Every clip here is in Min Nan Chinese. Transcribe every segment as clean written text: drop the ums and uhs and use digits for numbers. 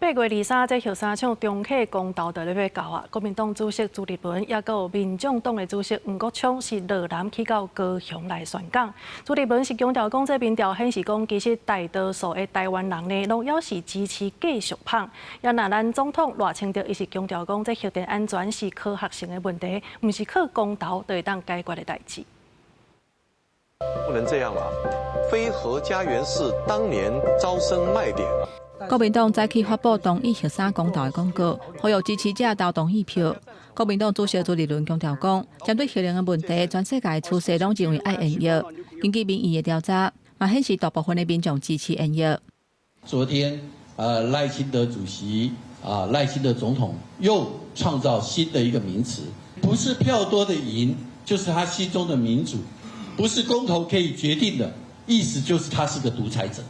8月23，這核三廠重啟公投就咧欲到啊！國民黨主席朱立倫，抑閣有民眾黨的主席黃國昌是落南去到高雄來宣講。朱立倫是強調講，這民調顯示講，其實大多數的台灣人呢，攏猶是支持繼續麭。也若咱總統賴清德，伊是強調講，這核電安全是科學性的問題，毋是靠公投就會當解決的代誌。不能這樣啦！非核家園是當年招生賣點啊！國民黨早起發布同意核三公投的廣告，呼籲支持者投同意票。國民黨主席朱立倫強調講，針對核能的問題，全世界趨勢攏認為愛延役。根據民意的調查，嘛顯示大部分的民眾支持延役。昨天，賴清德主席啊，賴清德總統又創造新的一個名詞，不是票多的贏，就是他心中的民主，不是公投可以決定的，意思就是他是個獨裁者。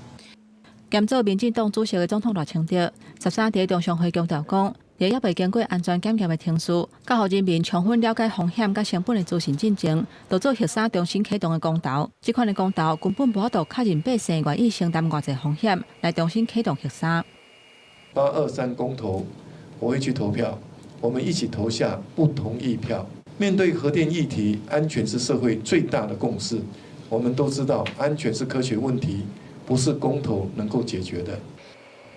兼做民進黨主席的總統賴清德，13佇中常會強調講，佇猶未經過安全檢驗的程序，佮予人民充分了解風險佮成本的資訊進前，就做核三重新啟動的公投。這款的公投根本無法度確認百姓願意承擔偌濟風險來重新啟動核三。 823公投，我會去投票，我們一起投下不同意票。面對核電議題，安全是社會最大的共識。我們都知道，安全是科學問題，不是公投能夠解決的。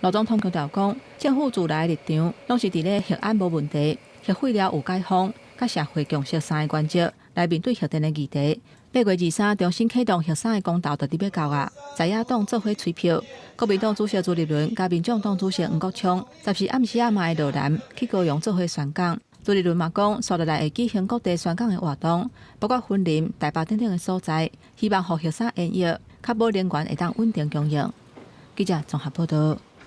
賴總統強調講，政府自來的立場，攏是佇咧核安無問題、核廢料有解封、佮社會共識三个原則來面對核電的議題。8月23重新啟動核三的公投就佇欲到啊，在野黨做伙催票，國民黨主席朱立倫佮民眾黨主席黃國昌，14暗時仔嘛會落南去高雄做伙宣講。朱立倫嘛講，紲落來會舉行各地宣講的活動，包括雲林、台北等等的所在，希望予核三延役，確保能源會當穩定供應。記者綜合報道。